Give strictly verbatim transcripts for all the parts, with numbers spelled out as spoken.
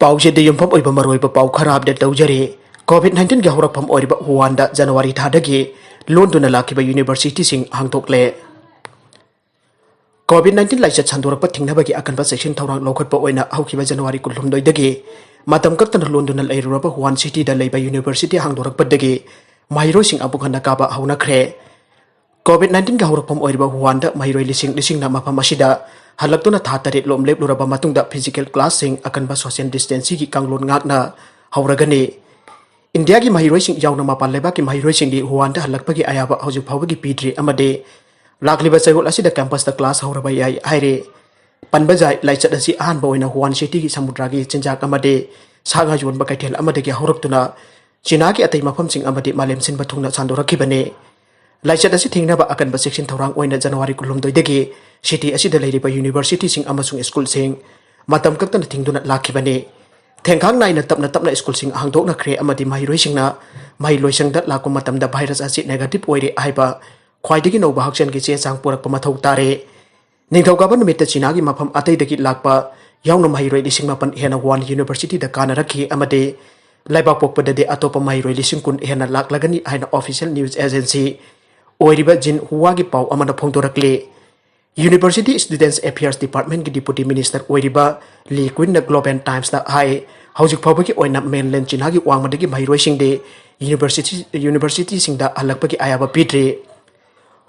ꯄꯥꯎꯆꯦꯗ ꯌꯨꯝꯐꯝ ꯑꯣꯏꯕ ꯃꯔꯨꯑꯣꯏꯕ ꯄꯥꯎ ꯈꯔ ꯑꯞꯗꯦꯠ ꯇꯧꯖꯔꯤ꯫ ꯀꯣꯚꯤꯗ ꯅꯥꯏꯟꯇꯤꯟꯒꯤ ꯍꯧꯔꯛꯐꯝ ꯑꯣꯏꯔꯤꯕ ꯋꯨꯍꯥꯟꯗ ꯖꯅꯋꯥꯔꯤ ꯊꯥꯗꯒꯤ ꯂꯣꯟꯗꯨꯅ ꯂꯥꯛꯈꯤꯕ ꯌꯨꯅꯤꯚꯔꯁꯤꯇꯤꯁꯤꯡ ꯍꯥꯡꯗꯣꯛꯂꯦ꯫ ꯀꯣꯚꯤꯗ ꯅꯥꯏꯟꯇꯤꯟ ꯂꯥꯏꯆꯠ ꯁꯟꯗꯣꯔꯛꯄ ꯊꯤꯡꯅꯕꯒꯤ ꯑꯀꯟꯕ ꯆꯦꯛꯁꯤꯟ ꯊꯧꯔꯥꯡ ꯂꯧꯈꯠꯄ ꯑꯣꯏꯅ ꯍꯧꯈꯤꯕ ꯖꯅꯋꯥꯔꯤ ꯀꯨꯟꯍꯨꯝꯗꯣꯏꯗꯒꯤ ꯃꯇꯝ ꯀꯛꯇꯅ ꯂꯣꯟꯗꯨꯅ ꯂꯩꯔꯨꯔꯕ ꯋꯨꯍꯥꯟ ꯁꯤꯇꯤꯗ ꯂꯩꯕ ꯌꯨꯅꯤꯚꯔꯁꯤꯇꯤ ꯍꯥꯡꯗꯣꯔꯛꯄꯗꯒꯤ ꯃꯍꯩꯔꯣꯏꯁꯤꯡ ꯑꯃꯨꯛ ꯍꯟꯅ ꯀꯥꯕ ꯍꯧꯅꯈ꯭ꯔꯦ꯫ ꯀꯣꯚꯤꯗ ꯅꯥꯏꯟꯇꯤꯟꯒꯤ ꯍꯧꯔꯛꯐꯝ ꯑꯣꯏꯔꯤꯕ ꯋꯨꯍꯥꯟꯗ ꯃꯍꯩꯔꯣꯏ ꯂꯤꯁꯤꯡ ꯂꯤꯁꯤꯡꯅ ꯃꯐꯝ ꯑꯁꯤꯗ ꯍꯜꯂꯛꯇꯨꯅ ꯊꯥ ꯇꯔꯦꯠ ꯂꯣꯝ ꯂꯦꯞꯂꯨꯔꯕ ꯃꯇꯨꯡꯗ ꯐꯤꯖꯤꯀꯦꯜ ꯀ꯭ꯂꯥꯁꯁꯤꯡ, ꯑꯀꯟꯕ ꯁꯣꯁꯤꯌꯦꯜ ꯗꯤꯁꯇꯦꯟꯁꯤꯡꯒꯤ ꯀꯥꯡꯂꯣꯟ ꯉꯥꯛꯅ ꯍꯧꯔꯒꯅꯤ꯫ ꯏꯟꯗꯤꯌꯥꯒꯤ ꯃꯍꯩꯔꯣꯏꯁꯤꯡ ꯌꯥꯎꯅ ꯃꯄꯥꯟ ꯂꯩꯕꯥꯛꯀꯤ ꯃꯍꯩꯔꯣꯏꯁꯤꯡꯗꯤ ꯋꯨꯍꯥꯟꯗ ꯍꯜꯂꯛꯄꯒꯤ ꯑꯌꯥꯕ ꯍꯧꯖꯤꯛ ꯐꯥꯎꯕꯒꯤ ꯄꯤꯗ꯭ꯔꯤ ꯑꯃꯗꯤ ꯂꯥꯛꯂꯤꯕ ꯆꯌꯣꯜ ꯑꯁꯤꯗ ꯀꯦꯝꯄꯁꯇ ꯀ꯭ꯂꯥꯁ ꯍꯧꯔꯕ ꯌꯥꯏ ꯍꯥꯏꯔꯦ꯫ ꯄꯟꯕ ꯌꯥꯏ, ꯂꯥꯏꯆꯠ ꯑꯁꯤ ꯑꯍꯥꯟꯕ ꯑꯣꯏꯅ ꯋꯨꯍꯥꯟ ꯁꯤꯇꯤꯒꯤ ꯁꯃꯨꯗ꯭ꯔꯒꯤ ꯆꯤꯟꯖꯥꯛ ꯑꯃꯗꯤ ꯁꯥ ꯉꯥ ꯌꯣꯟꯕ ꯀꯩꯊꯦꯜ ꯑꯃꯗꯒꯤ ꯍꯧꯔꯛꯇꯨꯅ ꯆꯤꯅꯥꯒꯤ ꯑꯇꯩ ꯃꯐꯝꯁꯤꯡ ꯑꯃꯗꯤ ꯃꯥꯂꯦꯝ ꯁꯤꯟꯕ ꯊꯨꯡꯅ ꯁꯟꯗꯣꯔꯛꯈꯤꯕꯅꯤ꯫ ꯂꯥꯏꯆꯠ ꯑꯁꯤ ꯊꯤꯡꯅꯕ ꯑꯀꯟꯕ ꯆꯦꯛꯁꯤꯟ ꯊꯧꯔꯥꯡ ꯑꯣꯏꯅ ꯖꯅꯋꯥꯔꯤ ꯀꯨꯟꯍꯨꯝꯗꯣꯏꯗꯒꯤ ꯁꯤꯇꯤ ꯑꯁꯤꯗ ꯂꯩꯔꯤꯕ ꯌꯨꯅꯤꯚꯔꯁꯤꯇꯤꯁꯤꯡ ꯑꯃꯁꯨꯡ ꯁ꯭ꯀꯨꯜꯁꯤꯡ ꯃꯇꯝ ꯀꯛꯇꯅ ꯊꯤꯡꯗꯨꯅ ꯂꯥꯛꯈꯤꯕꯅꯤ꯫ ꯊꯦꯡꯈꯥꯡ ꯅꯥꯏꯅ ꯇꯞꯅ ꯇꯞꯅ ꯁ꯭ꯀꯨꯜꯁꯤꯡ ꯍꯥꯡꯗꯣꯛꯅꯈ꯭ꯔꯦ ꯑꯃꯗꯤ ꯃꯍꯩꯔꯣꯏꯁꯤꯡꯅ ꯃꯍꯩ ꯂꯣꯏꯁꯪꯗ ꯂꯥꯛꯄ ꯃꯇꯝꯗ ꯚꯥꯏꯔꯁ ꯑꯁꯤ ꯅꯦꯒꯦꯇꯤꯚ ꯑꯣꯏꯔꯦ ꯍꯥꯏꯕ ꯈ꯭ꯋꯥꯏꯗꯒꯤ ꯅꯧꯕ ꯍꯛꯁꯦꯜꯒꯤ ꯆꯦ ꯆꯥꯡ ꯄꯨꯔꯛꯄ ꯃꯊꯧ ꯇꯥꯔꯦ꯫ ꯅꯤꯡꯊꯧꯀꯥꯕ ꯅꯨꯃꯤꯠꯇ ꯆꯤꯅꯥꯒꯤ ꯃꯐꯝ ꯑꯇꯩꯗꯒꯤ ꯂꯥꯛꯄ ꯌꯥꯎꯅ ꯃꯍꯩꯔꯣꯏ ꯂꯤꯁꯤꯡ ꯃꯥꯄꯟ ꯍꯦꯟꯅ ꯋꯨꯍꯥꯟ ꯌꯨꯅꯤꯚꯔꯁꯤꯇꯤꯗ ꯀꯥꯅꯔꯛꯈꯤ ꯑꯃꯗꯤ ꯂꯩꯕꯥꯛ ꯄꯣꯛꯄꯗꯗꯤ ꯑꯇꯣꯞꯄ ꯃꯍꯩꯔꯣꯏ ꯂꯤꯁꯤꯡ ꯀꯨꯟ ꯍꯦꯟꯅ ꯂꯥꯛꯂꯒꯅꯤ ꯍꯥꯏꯅ ꯑꯣꯐꯤꯁꯤꯌꯦꯜ ꯅ꯭ꯌꯨꯁ ꯑꯦꯖꯦꯟꯁꯤ ꯑꯣꯏꯔꯤꯕ ꯖꯤꯟ ꯍꯨꯋꯥꯒꯤ ꯄꯥꯎ ꯑꯃꯅ ꯐꯣꯡꯗꯣꯔꯛꯂꯤ꯫ ꯌꯨꯅꯤꯚꯔꯁꯤꯇꯤ ꯁ꯭ꯇꯨꯗꯦꯟꯠꯁ ꯑꯦꯐꯤꯌꯔꯁ ꯗꯤꯄꯥꯔꯠꯃꯦꯟꯠꯀꯤ ꯗꯤꯄꯨꯇꯤ ꯃꯤꯅꯤꯁꯇꯔ ꯑꯣꯏꯔꯤꯕ ꯂꯤ ꯀ꯭ꯋꯤꯟꯅ ꯒ꯭ꯂꯣꯕꯦꯜ ꯇꯥꯏꯝꯁꯇ ꯍꯥꯏ, ꯍꯧꯖꯤꯛ ꯐꯥꯎꯕꯒꯤ ꯑꯣꯏꯅ ꯃꯦꯟꯂꯦꯟ ꯆꯤꯅꯥꯒꯤ ꯋꯥꯡꯃꯗꯒꯤ ꯃꯍꯩꯔꯣꯏꯁꯤꯡꯗꯤ ꯌꯨꯅꯤꯚꯔꯁꯤꯇꯤ, ꯌꯨꯅꯤꯚꯔꯁꯤꯇꯤꯁꯤꯡꯗ ꯍꯜꯂꯛꯄꯒꯤ ꯑꯌꯥꯕ ꯄꯤꯗ꯭ꯔꯤ꯫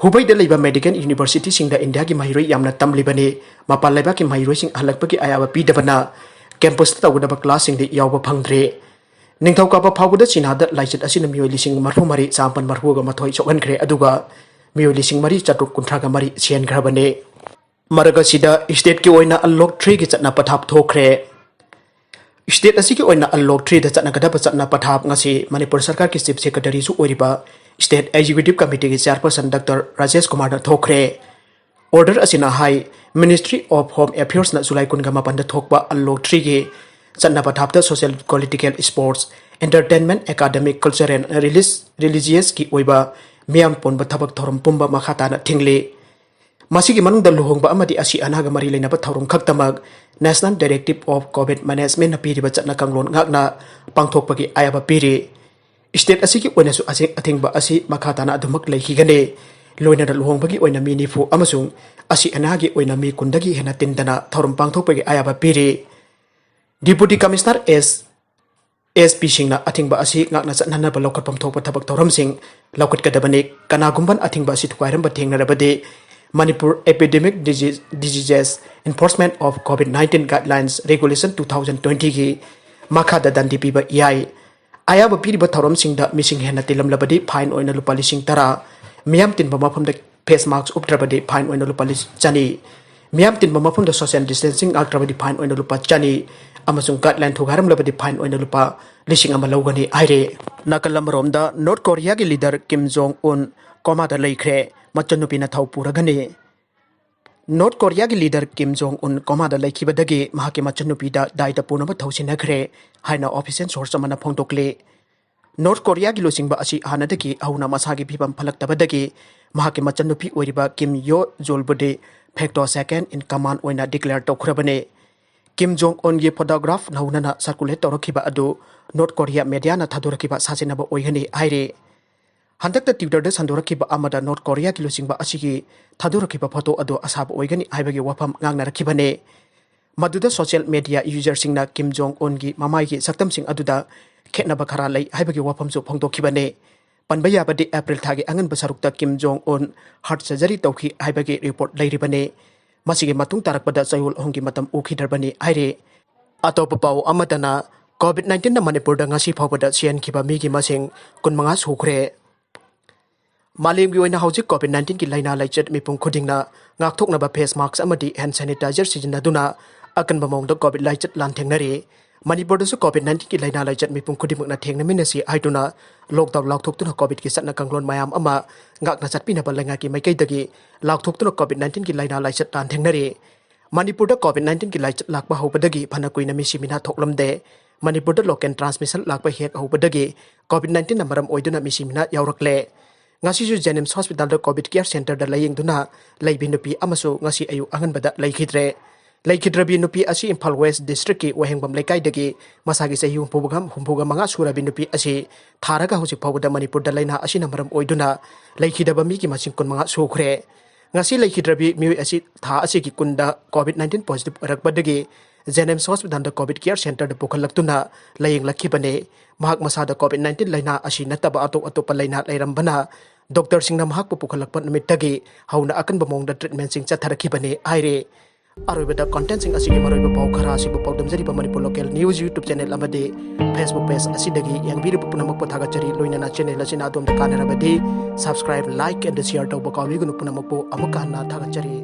ꯍꯨꯕꯩꯗ ꯂꯩꯕ ꯃꯦꯗꯤꯀꯦꯜ ꯌꯨꯅꯤꯚꯔꯁꯤꯇꯤꯁꯤꯡꯗ ꯏꯟꯗꯤꯌꯥꯒꯤ ꯃꯍꯩꯔꯣꯏ ꯌꯥꯝꯅ ꯇꯝꯂꯤꯕꯅꯤ꯫ ꯃꯄꯥꯟ ꯂꯩꯕꯥꯛꯀꯤ ꯃꯍꯩꯔꯣꯏꯁꯤꯡ ꯍꯜꯂꯛꯄꯒꯤ ꯑꯌꯥꯕ ꯄꯤꯗꯕꯅ ꯀꯦꯝꯄꯁꯇ ꯇꯧꯒꯗꯕ ꯀ꯭ꯂꯥꯁꯁꯤꯡꯗꯤ ꯌꯥꯎꯕ ꯐꯪꯗ꯭ꯔꯦ꯫ ꯅꯤꯡꯊꯧꯀꯥꯕ ꯐꯥꯎꯕꯗ ꯆꯤꯅꯥꯗ ꯂꯥꯏꯆꯠ ꯑꯁꯤꯅ ꯃꯤꯑꯣꯏ ꯂꯤꯁꯤꯡ ꯃꯔꯤꯐꯨ ꯃꯔꯤ ꯆꯥꯃꯥꯄꯟ ꯃꯔꯤꯐꯨꯒ ꯃꯥꯊꯣꯏ ꯁꯣꯛꯍꯟꯈ꯭ꯔꯦ, ꯑꯗꯨꯒ ꯃꯤꯑꯣꯏ ꯂꯤꯁꯤꯡ ꯃꯔꯤ ꯆꯥꯇ꯭ꯔꯨꯛ ꯀꯨꯟꯊ꯭ꯔꯥꯒ ꯃꯔꯤ ꯁꯤꯍꯟꯈ꯭ꯔꯕꯅꯤ꯫ ꯃꯔꯛ ꯑꯁꯤꯗ ꯁ꯭ꯇꯦꯠꯀꯤ ꯑꯣꯏꯅ ꯑꯟꯂꯣꯛ ꯊ꯭ꯔꯤꯒꯤ ꯆꯠꯅ ꯄꯊꯥꯞ ꯊꯣꯛꯈ꯭ꯔꯦ꯫ ꯁ꯭ꯇꯦꯠ ꯑꯁꯤꯒꯤ ꯑꯣꯏꯅ ꯑꯟꯂꯣꯛ ꯊ꯭ꯔꯤꯗ ꯆꯠꯅꯒꯗꯕ ꯆꯠꯅ ꯄꯊꯥꯞ ꯉꯁꯤ ꯃꯅꯤꯄꯨꯔ ꯁꯔꯀꯥꯔꯒꯤ ꯆꯤꯐ ꯁꯦꯀ꯭ꯔꯦꯇꯔꯤꯁꯨ ꯑꯣꯏꯔꯤꯕ ꯁ꯭ꯇꯦꯠ ꯑꯦꯛꯖꯤꯀ꯭ꯌꯨꯇꯤꯚ ꯀꯃꯤꯇꯤꯒꯤ ꯆꯦꯌꯔꯄꯔꯁꯟ ꯗꯥꯛꯇꯔ ꯔꯥꯖꯦꯁ ꯀꯨꯃꯥꯔꯅ ꯊꯣꯛꯈ꯭ꯔꯦ꯫ ꯑꯣꯔꯗꯔ ꯑꯁꯤꯅ ꯍꯥꯏ, ꯃꯤꯅꯤꯁꯇ꯭ꯔꯤ ꯑꯣꯐ ꯍꯣꯝ ꯑꯦꯐꯤꯌꯔꯁꯅ ꯖꯨꯂꯥꯏ ꯀꯨꯟꯒ ꯃꯥꯄꯟꯗ ꯊꯣꯛꯄ ꯑꯟꯂꯣꯛ ꯊ꯭ꯔꯤꯒꯤ ꯆꯠꯅ ꯄꯊꯥꯞꯇ social, political, sports, entertainment, academic, cultural, ꯔꯤꯂꯤꯁ-, ꯔꯤꯂꯤꯖꯤꯌꯁꯀꯤ ꯑꯣꯏꯕ ꯃꯤꯌꯥꯝ ꯄꯨꯟꯕ ꯊꯕꯛ ꯊꯧꯔꯝ ꯄꯨꯝꯕ ꯃꯈꯥ ꯇꯥꯅ ꯊꯤꯡꯂꯤ꯫ ꯃꯁꯤꯒꯤ ꯃꯅꯨꯡꯗ ꯂꯨꯍꯣꯡꯕ ꯑꯃꯗꯤ ꯑꯁꯤ ꯑꯅꯥꯒ ꯃꯔꯤ ꯂꯩꯅꯕ ꯊꯧꯔꯝ ꯈꯛꯇꯃꯛ National Directive of COVID Managementꯅ ꯄꯤꯔꯤꯕ ꯆꯠꯅ ꯀꯥꯡꯂꯣꯟ ꯉꯥꯛꯅ ꯄꯥꯡꯊꯣꯛꯄꯒꯤ ꯑꯌꯥꯕ ꯄꯤꯔꯤ꯫ State ꯑꯁꯤꯒꯤ ꯑꯣꯏꯅꯁꯨ ꯑꯁꯤ-, ꯑꯊꯤꯡꯕ ꯑꯁꯤ ꯃꯈꯥ ꯇꯥꯅ ꯑꯗꯨꯃꯛ ꯂꯩꯈꯤꯒꯅꯤ꯫ ꯂꯣꯏꯅꯅ ꯂꯨꯍꯣꯡꯕꯒꯤ ꯑꯣꯏꯅ ꯃꯤ ꯅꯤꯐꯨ ꯑꯃꯁꯨꯡ ꯑꯁꯤ ꯑꯅꯥꯒꯤ ꯑꯣꯏꯅ ꯃꯤ ꯀꯨꯟꯗꯒꯤ ꯍꯦꯟꯅ ꯇꯤꯟꯗꯅ ꯊꯧꯔꯝ ꯄꯥꯡꯊꯣꯛꯄꯒꯤ ꯑꯌꯥꯕ ꯄꯤꯔꯤ꯫ Deputy Commissioner S, SP ꯁꯤꯡꯅ ꯑꯊꯤꯡꯕ ꯑꯁꯤ ꯉꯥꯛꯅ ꯆꯠꯅꯅꯕ ꯂꯧꯈꯠꯐꯝ ꯊꯣꯛꯄ ꯊꯕꯛ ꯊꯧꯔꯝꯁꯤꯡ ꯂꯧꯈꯠꯀꯗꯕꯅꯤ꯫ ꯀꯅꯥꯒꯨꯝꯕꯅ ꯑꯊꯤꯡꯕ ꯑꯁꯤ ꯊꯨꯒꯥꯏꯔꯝꯕ ꯊꯦꯡꯅꯔꯕꯗꯤ Manipur Epidemic Disease, Diseases Enforcement of COVID nineteen Guidelines Regulation two thousand twentyꯒꯤ ꯃꯈꯥꯗ ꯗꯟꯗꯤ ꯄꯤꯕ ꯌꯥꯏ꯫ ꯑꯌꯥꯕ ꯄꯤꯔꯤꯕ ꯊꯧꯔꯝꯁꯤꯡꯗ ꯃꯤꯁꯤꯡ ꯍꯦꯟꯅ ꯇꯤꯜꯂꯝꯂꯕꯗꯤ fine ꯑꯣꯏꯅ ꯂꯨꯄꯥ ꯂꯤꯁꯤꯡ ꯇꯔꯥ, ꯃꯤꯌꯥꯝ ꯇꯤꯟꯕ ꯃꯐꯝꯗ face mask ꯎꯞꯇ꯭ꯔꯕꯗꯤ fine ꯑꯣꯏꯅ ꯂꯨꯄꯥ ꯂꯤꯁꯤꯡ ꯆꯅꯤ, ꯃꯤꯌꯥꯝ ꯇꯤꯟꯕ ꯃꯐꯝꯗ social distancing ꯉꯥꯛꯇ꯭ꯔꯕꯗꯤ fine ꯑꯣꯏꯅ ꯂꯨꯄꯥ ꯆꯅꯤ ꯑꯃꯁꯨꯡ guideline ꯊꯨꯒꯥꯏꯔꯝꯂꯕꯗꯤ fine ꯑꯣꯏꯅ ꯂꯨꯄꯥ ꯂꯤꯁꯤꯡ ꯑꯃ ꯂꯧꯒꯅꯤ ꯍꯥꯏꯔꯤ꯫ ꯅꯥꯀꯜ ꯑꯃꯔꯣꯝꯗ North Koreaꯒꯤ leader Kim Jong Un ꯀꯣꯃꯥꯗ ꯂꯩꯈ꯭ꯔꯦ, ꯃꯆꯟꯅꯨꯄꯤꯅ ꯊꯧ ꯄꯨꯔꯒꯅꯤ꯫ North Koreaꯒꯤ leader Kim Jong Un ꯀꯣꯃꯥꯗ ꯂꯩꯈꯤꯕꯗꯒꯤ ꯃꯍꯥꯛꯀꯤ ꯃꯆꯟꯅꯨꯄꯤꯗ ꯗꯥꯏꯗ ꯄꯨꯅꯕ ꯊꯧꯁꯤꯟꯅꯈ꯭ꯔꯦ ꯍꯥꯏꯅ official source ꯑꯃꯅ ꯐꯣꯡꯗꯣꯛꯂꯤ꯫ North Koreaꯒꯤ ꯂꯨꯆꯤꯡꯕ ꯑꯁꯤ ꯍꯥꯟꯅꯗꯒꯤ ꯍꯧꯅ ꯃꯁꯥꯒꯤ ꯐꯤꯕꯝ ꯐꯠꯂꯛꯇꯕꯗꯒꯤ ꯃꯍꯥꯛꯀꯤ ꯃꯆꯟꯅꯨꯄꯤ ꯑꯣꯏꯔꯤꯕ Kim Yo Jolꯕꯨꯗꯤ facto second in command ꯑꯣꯏꯅ declare ꯇꯧꯈ꯭ꯔꯕꯅꯤ꯫ Kim Jong Unꯒꯤ photograph ꯅꯧꯅꯅ circulate ꯇꯧꯔꯛꯈꯤꯕ ꯑꯗꯨ North Korea mediaꯅ ꯊꯥꯗꯣꯔꯛꯈꯤꯕ ꯁꯥꯖꯤꯟꯅꯕ ꯑꯣꯏꯒꯅꯤ ꯍꯥꯏꯔꯤ꯫ ꯍꯟꯗꯛꯇ Twitterꯗ ꯁꯟꯗꯣꯔꯛꯈꯤꯕ ꯑꯃꯗ North Koreaꯒꯤ ꯂꯨꯆꯤꯡꯕ ꯑꯁꯤꯒꯤ ꯊꯥꯗꯣꯔꯛꯈꯤꯕ photo ꯑꯗꯨ ꯑꯁꯥꯕ ꯑꯣꯏꯒꯅꯤ ꯍꯥꯏꯕꯒꯤ ꯋꯥꯐꯝ ꯉꯥꯡꯅꯔꯛꯈꯤꯕꯅꯤ꯫ ꯃꯗꯨꯗ social media userꯁꯤꯡꯅ Kim Jong Unꯒꯤ ꯃꯃꯥꯏꯒꯤ ꯁꯛꯇꯝꯁꯤꯡ ꯑꯗꯨꯗ ꯈꯦꯠꯅꯕ ꯈꯔ ꯂꯩ ꯍꯥꯏꯕꯒꯤ ꯋꯥꯐꯝꯁꯨ ꯐꯣꯡꯗꯣꯛꯈꯤꯕꯅꯤ꯫ ꯄꯟꯕ ꯌꯥꯕꯗꯤ April ꯊꯥꯒꯤ ꯑꯉꯟꯕ ꯁꯔꯨꯛꯇ Kim Jong Un heart surgery ꯇꯧꯈꯤ ꯍꯥꯏꯕꯒꯤ report ꯂꯩꯔꯤꯕꯅꯤ꯫ ꯃꯁꯤꯒꯤ ꯃꯇꯨꯡ ꯇꯥꯔꯛꯄꯗ ꯆꯌꯣꯜ ꯑꯍꯨꯝꯒꯤ ꯃꯇꯝ ꯎꯈꯤꯗ꯭ꯔꯕꯅꯤ ꯍꯥꯏꯔꯤ꯫ ꯑꯇꯣꯞꯄ ꯄꯥꯎ ꯑꯃꯗꯅ, COVID nineteenꯅ ꯃꯅꯤꯄꯨꯔꯗ ꯉꯁꯤ ꯐꯥꯎꯕꯗ ꯁꯤꯍꯟꯈꯤꯕ ꯃꯤꯒꯤ ꯃꯁꯤꯡ ꯀꯨꯟꯃꯉꯥ ꯁꯨꯈ꯭ꯔꯦ꯫ ꯃꯥꯂꯦꯝꯒꯤ ꯑꯣꯏꯅ ꯍꯧꯖꯤꯛ COVID nineteenꯒꯤ ꯂꯥꯏꯅꯥ ꯂꯥꯏꯆꯠ ꯃꯤꯄꯨꯝ ꯈꯨꯗꯤꯡꯅ ꯉꯥꯛꯊꯣꯛꯅꯕ face mask ꯑꯃꯗꯤ hand sanitizer ꯁꯤꯖꯤꯟꯅꯗꯨꯅ ꯑꯀꯟꯕ ꯃꯑꯣꯡꯗ COVID ꯂꯥꯏꯆꯠ ꯂꯥꯟꯊꯦꯡꯅꯔꯤ꯫ ꯃꯅꯤꯄꯨꯔꯗꯁꯨ COVID nineteenꯒꯤ ꯂꯥꯏꯅꯥ ꯂꯥꯏꯆꯠ ꯃꯤꯄꯨꯝ ꯈꯨꯗꯤꯡꯃꯛꯅ ꯊꯦꯡꯅꯃꯤꯟꯅꯁꯤ ꯍꯥꯏꯗꯨꯅ lockdown ꯂꯥꯎꯊꯣꯛꯇꯨꯅ COVIDꯀꯤ ꯆꯠꯅ ꯀꯥꯡꯂꯣꯟ ꯃꯌꯥꯝ ꯑꯃ ꯉꯥꯛꯅ ꯆꯠꯄꯤꯅꯕ ꯂꯩꯉꯥꯛꯀꯤ ꯃꯥꯏꯀꯩꯗꯒꯤ ꯂꯥꯎꯊꯣꯛꯇꯨꯅ COVID nineteenꯒꯤ ꯂꯥꯏꯅꯥ ꯂꯥꯏꯆꯠ ꯂꯥꯟꯊꯦꯡꯅꯔꯤ꯫ ꯃꯅꯤꯄꯨꯔꯗ COVID nineteenꯒꯤ ꯂꯥꯏꯆꯠ ꯂꯥꯛꯄ ꯍꯧꯕꯗꯒꯤ ꯐꯅ ꯀꯨꯏꯅ ꯃꯤꯁꯤ ꯃꯤꯅꯥ ꯊꯣꯛꯂꯝꯗꯦ꯫ ꯃꯅꯤꯄꯨꯔꯗ local transmission ꯂꯥꯛꯄ ꯍꯦꯛ ꯍꯧꯕꯗꯒꯤ COVID nineteenꯅ ꯃꯔꯝ ꯑꯣꯏꯗꯨꯅ ꯃꯤꯁꯤ ꯃꯤꯅꯥ ꯌꯥꯎꯔꯛꯂꯦ꯫ ꯉꯁꯤꯁꯨ ꯖꯦꯅꯤꯝꯁ ꯍꯣꯁꯄꯤꯇꯥꯜꯗ ꯀꯣꯚꯤꯗ ꯀꯤꯌꯔ ꯁꯦꯟꯇꯔꯗ ꯂꯥꯌꯦꯡꯗꯨꯅ ꯂꯩꯕꯤ ꯅꯨꯄꯤ ꯑꯃꯁꯨ ꯉꯁꯤ ꯑꯌꯨꯛ ꯑꯉꯟꯕꯗ ꯂꯩꯈꯤꯗ꯭ꯔꯦ꯫ ꯂꯩꯈꯤꯗ꯭ꯔꯕꯤ ꯅꯨꯄꯤ ꯑꯁꯤ ꯏꯝꯐꯥꯜ ꯋꯦꯁ ꯗꯤꯁꯇ꯭ꯔꯤꯛꯀꯤ ꯋꯥꯍꯦꯡꯕꯝ ꯂꯩꯀꯥꯏꯗꯒꯤ ꯃꯁꯥꯒꯤ ꯆꯍꯤ ꯍꯨꯝꯐꯨꯒ ꯍꯨꯝꯐꯨꯒ ꯃꯉꯥ ꯁꯨꯔꯕꯤ ꯅꯨꯄꯤ ꯑꯁꯤ ꯊꯥꯔꯒ ꯍꯧꯖꯤꯛ ꯐꯥꯎꯕꯗ ꯃꯅꯤꯄꯨꯔꯗ ꯂꯥꯏꯅꯥ ꯑꯁꯤꯅ ꯃꯔꯝ ꯑꯣꯏꯗꯨꯅ ꯂꯩꯈꯤꯗꯕ ꯃꯤꯒꯤ ꯃꯁꯤꯡ ꯀꯨꯟꯃꯉꯥ ꯁꯨꯈ꯭ꯔꯦ꯫ ꯉꯁꯤ ꯂꯩꯈꯤꯗ꯭ꯔꯕꯤ ꯃꯤꯑꯣꯏ ꯑꯁꯤ ꯊꯥ ꯑꯁꯤꯒꯤ ꯀꯨꯟꯗ ꯀꯣꯚꯤꯗ ꯅꯥꯏꯟꯇꯤꯟ ꯄꯣꯖꯤꯇꯤꯚ ꯑꯣꯏꯔꯛꯄꯗꯒꯤ ꯖꯦꯅꯤꯝꯁ ꯍꯣꯁꯄꯤꯇꯥꯜꯗ ꯀꯣꯚꯤꯗ ꯀꯤꯌꯔ ꯁꯦꯟꯇꯔꯗ ꯄꯨꯈꯠꯂꯛꯇꯨꯅ ꯂꯥꯌꯦꯡꯂꯛꯈꯤꯕꯅꯤ꯫ ꯃꯍꯥꯛ ꯃꯁꯥꯗ ꯀꯣꯚꯤꯗ ꯅꯥꯏꯟꯇꯤꯟ ꯂꯥꯏꯅꯥ ꯑꯁꯤ ꯅꯠꯇꯕ ꯑꯇꯣꯞ ꯑꯇꯣꯞꯄ ꯂꯥꯏꯅꯥ ꯂꯩꯔꯝꯕꯅ ꯗꯣꯛꯇꯔꯁꯤꯡꯅ ꯃꯍꯥꯛꯄꯨ ꯄꯨꯈꯠꯂꯛꯄ ꯅꯨꯃꯤꯠꯇꯒꯤ ꯍꯧꯅ ꯑꯀꯟꯕ ꯃꯑꯣꯡꯗ ꯇ꯭ꯔꯤꯠꯃꯦꯟꯁꯤꯡ ꯆꯠꯊꯔꯛꯈꯤꯕꯅꯤ ꯍꯥꯏꯔꯤ꯫ ꯑꯔꯣꯏꯕꯗ ꯀꯣꯟꯇꯦꯟꯁꯤꯡ ꯑꯁꯤꯒꯤ ꯃꯔꯨꯑꯣꯏꯕ ꯄꯥꯎ ꯈꯔ ꯑꯁꯤꯕꯨ ꯄꯥꯎꯗꯝꯖꯔꯤꯕ Manipur local news YouTube channel ꯑꯃꯗꯤ ꯐꯦꯁꯕꯨꯛ ꯄꯦꯖ ꯑꯁꯤꯗꯒꯤ ꯌꯦꯡꯕꯤꯔꯤꯕ ꯄꯨꯝꯅꯃꯛꯄꯨ ꯊꯥꯒꯠꯆꯔꯤ꯫ ꯂꯣꯏꯅꯅ ꯆꯦꯅꯦꯜ ꯑꯁꯤꯅ ꯑꯗꯣꯝꯗ ꯀꯥꯟꯅꯔꯕꯗꯤ subscribe, like and share ꯇꯧꯕ ꯀꯥꯎꯕꯤꯒꯅꯨ꯫ ꯄꯨꯝꯅꯃꯛꯄꯨ ꯑꯃꯨꯛꯀ ꯍꯟꯅ ꯊꯥꯒꯠꯆꯔꯤ꯫